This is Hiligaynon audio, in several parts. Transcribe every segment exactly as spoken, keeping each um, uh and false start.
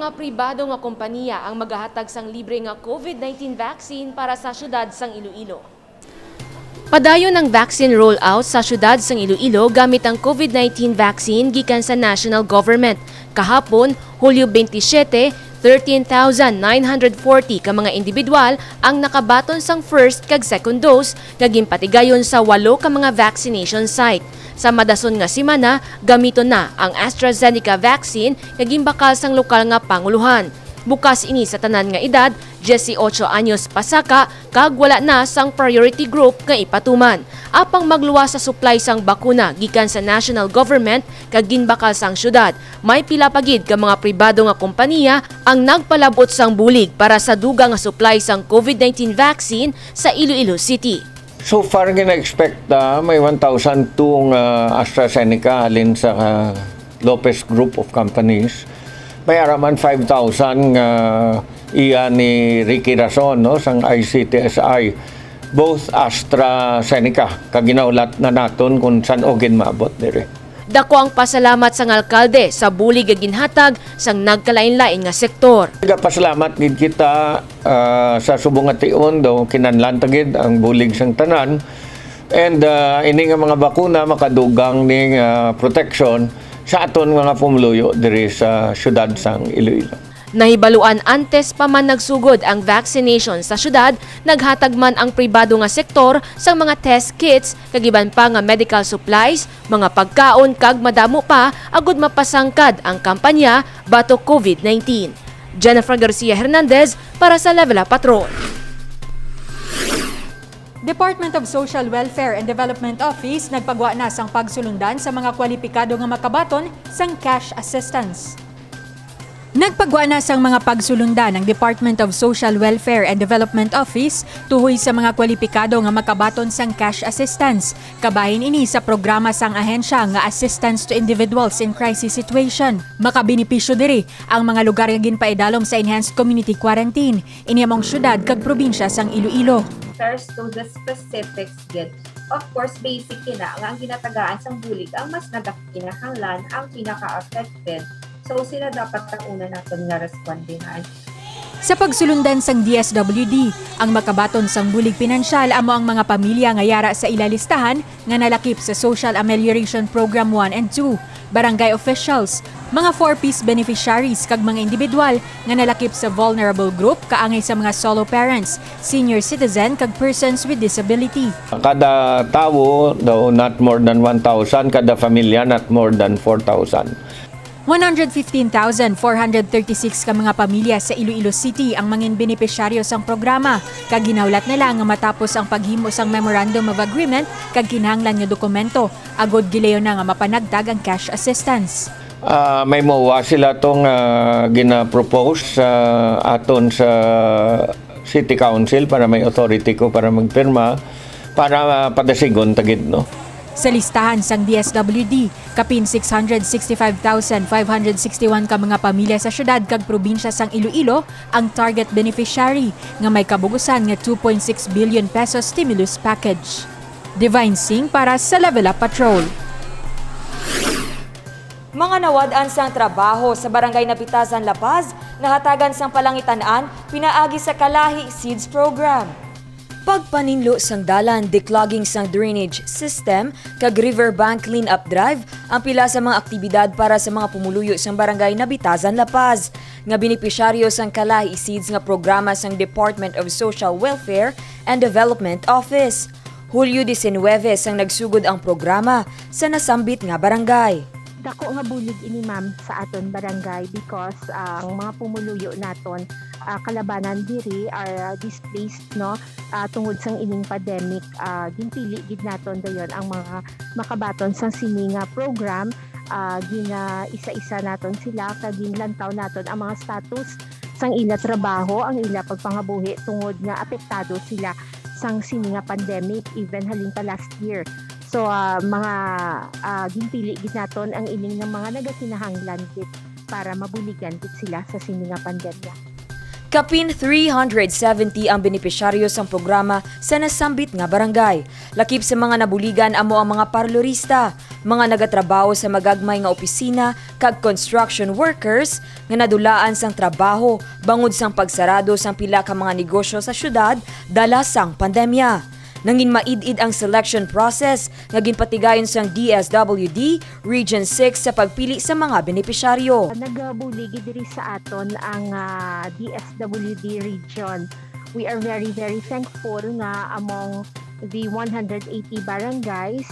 Mga pribado nga kompanya ang magahatag sang libre nga COVID nineteen vaccine para sa siyudad sang Iloilo. Padayon ang vaccine rollout sa siyudad sang Iloilo gamit ang COVID nineteen vaccine gikan sa national government. Kahapon, Hulyo twenty-seven, thirteen thousand nine hundred forty ka mga individual ang nakabaton sang first kag second dose nga ginpatigayon sa walo ka mga vaccination site. Sa madason nga semana, gamiton na ang AstraZeneca vaccine nga ginbakal sang lokal nga pangulohan. Bukas ini sa tanan nga edad, dieciocho anyos pasaka, kag wala na sang priority group nga ipatuman. Apang magluwas sa supply sang bakuna gikan sa national government kag ginbakal sang syudad, may pila pa gid ka mga pribado nga kompanya ang nagpalab-ot sang bulig para sa dugang nga supply sang COVID nineteen vaccine sa Iloilo City. So far, gina-expect, ah, may one thousand two nga AstraZeneca halin sa, ah, Lopez Group of Companies. May ara man five thousand nga iya ni Ricky Rason, no, sang I C T S I. Both AstraZeneca, kag ginahulat na naton kung san-o gid maabot diri. Dako ang pasalamat sang alkalde sa bulig nga ginhatag sang nagkalain-lain nga sektor. Nagapasalamat gid kita, ah, sa subong nga tion, daw kinahanglan ta gid ang bulig sang tanan. And, ah, ini nga mga bakuna makadugang ning, ah, proteksyon sa aton mga pumuluyo diri sa siyudad sang Iloilo. Nahibaluan, antes pa man nagsugod ang vaccination sa syudad, naghatag man ang pribado nga sektor sang mga test kits kag iban pa nga medical supplies, mga pagkaon kag madamo pa agud mapasangkad ang kampanya batok COVID nineteen. Jennifer Garcia Hernandez para sa Level Up Patrol. Department of Social Welfare and Development Office nagpagwa na sang pagsulundan sa mga kwalipikado nga makabaton sang cash assistance. Nagpagwa na sang mga pagsulundan ang Department of Social Welfare and Development Office tuhoy sa mga kwalipikado nga makabaton sang cash assistance. Kabahin ini sa programa sang ahensya nga Assistance to Individuals in Crisis Situation. Makabenepisyo diri ang mga lugar nga ginpaidalom sa Enhanced Community Quarantine, ini amo ang syudad kag probinsya sang Iloilo. Refers to the specifics gid. Of course, basic kina nga ang ginatagaan sang bulig ang mas nagakinahanglan, ang pinaka-affected. So, sila dapat ang una naton nga respondihan. Sa pagsulundan sang D S W D, ang makabaton sang bulig pinansyal amo ang mga pamilya nga yara sa ila listahan nga nalakip sa Social Amelioration Program one and two, barangay officials, mga four Ps beneficiaries kag mga individual nga nalakip sa vulnerable group kaangay sa mga solo parents, senior citizen, kag persons with disability. Kada tawo daw, not more than one thousand, kada familia, not more than four thousand. One hundred fifteen thousand four hundred thirty-six ka mga pamilya sa Iloilo City ang mangin benepisyaryo sang programa, kag ginahulat nila nga matapos ang paghimo sang Memorandum of Agreement kag kinahanglan nga dokumento, agod gilayon na nga mapanagtag ang cash assistance. Ah, may MOA sila tong, ah, gina-propose sa aton sa City Council para may authority ko para magpirma para, ah, padasigon ta gid, no? Sa listahan sang D S W D, kapin six hundred sixty-five thousand five hundred sixty-one ka mga pamilya sa syudad kag probinsya sang Iloilo ang target beneficiary nga may kabug-usan nga two point six billion pesos stimulus package. Divine Singh para sa Level Up Patrol. Mga nawad-an sang trabaho sa Barangay Nabitazan, La Paz, nahatagan sang palangitan-an pinaagi sa Kalahi Seeds Program. Pagpaninlo sang dalan, declogging sang drainage system, kag river bank clean-up drive ang pila sa mga aktibidad para sa mga pumuluyo sang Barangay Nabitazan, La Paz, nga benepisyaryo sang Kalahi Seeds nga programa sang Department of Social Welfare and Development Office. Hulyo diecinuebe sang nagsugod ang programa sa nasambit nga barangay. Dako nga bulig ini, ma'am, sa aton barangay because, ah, ang mga pumuluyo naton, ah, kalabanan diri are, ah, displaced, no, ah, tungod sang ining pandemic. Ah, ginpili gid naton dayon ang mga makabaton sang sini nga program. Ah, gina-isa-isa naton sila kag ginlantaw naton ang mga status sang ila trabaho, ang ila pagpangabuhi tungod nga apektado sila sang sini nga pandemic even halin pa last year. So, ah, mga, ah, ginpili gid naton ang ining nga mga nagakinahanglan gid para mabuligan gid sila sa sini nga pandemya. Kapin three hundred seventy ang benepisyaryo sang programa sa nasambit nga barangay. Lakip sa mga nabuligan amo ang mga parlorista, mga nagatrabaho sa magagmay nga opisina, kag construction workers nga nadulaan sang trabaho bangod sang pagsarado sang pila ka mga negosyo sa syudad dala sang pandemya. Nangin maid-id ang selection process nga ginpatigayon sang D S W D Region six sa pagpili sa mga benepisyaryo. Nagabulig diri sa aton ang, ah, D S W D region. We are very, very thankful nga among the one hundred eighty barangays,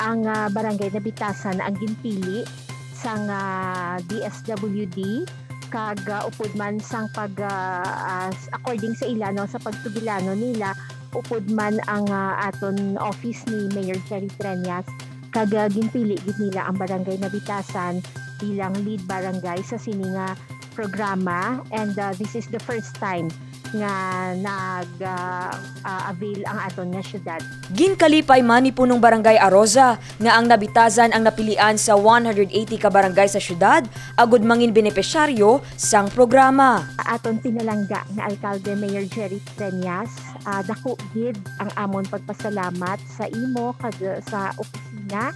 ang, ah, Barangay Nabitasan ang ginpili sang, ah, D S W D, kag, ah, upod man sang pag, ah, ah, s-, according sa ila, no, sa pagsugilanon nila, upod man ang, ah, aton office ni Mayor Jerry Treñas, kag, ah, ginpili gid nila ang Barangay Nabitasan bilang lead barangay sa sini nga programa, and, ah, this is the first time nga nag, ah, ah, avail ang aton nga syudad. Ginkalipay man ni Punong Barangay Arosa nga ang Nabitasan ang napilian sa one hundred eighty ka barangay sa syudad agud mangin benepisyaryo sang programa. Aton pinalangga nga Alkalde Mayor Jerry Treñas, ah, dako gid ang amon pagpasalamat sa imo kag sa opisina,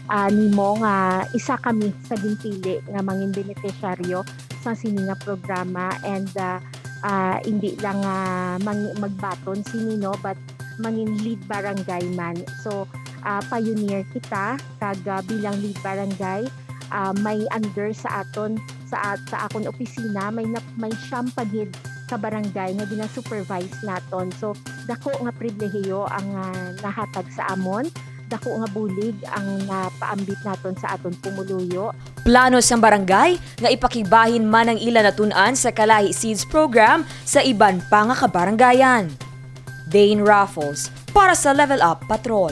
ah, nimo nga isa kami sa ginpili nga mangin benepisyaryo sa sini nga programa, and, ah, ah, hindi lang, ah, mang-, magbaton sini, no, but mangin lead barangay man. So, ah, pioneer kita, kag, ah, bilang lead barangay, ah, may under sa aton, sa at-, sa akon opisina, may nap-, may siyam pa gid ka barangay nga gina-supervise naton. So, dako nga pribilehiyo ang, ah, nahatag sa amon, dako nga bulig ang napaambit naton sa aton pumuluyo. Plano sang barangay nga ipakigbahin man ang ila natun-an sa Kalahi Seeds Program sa iban pa nga kabarangayan. Dane Raffles para sa Level Up Patrol.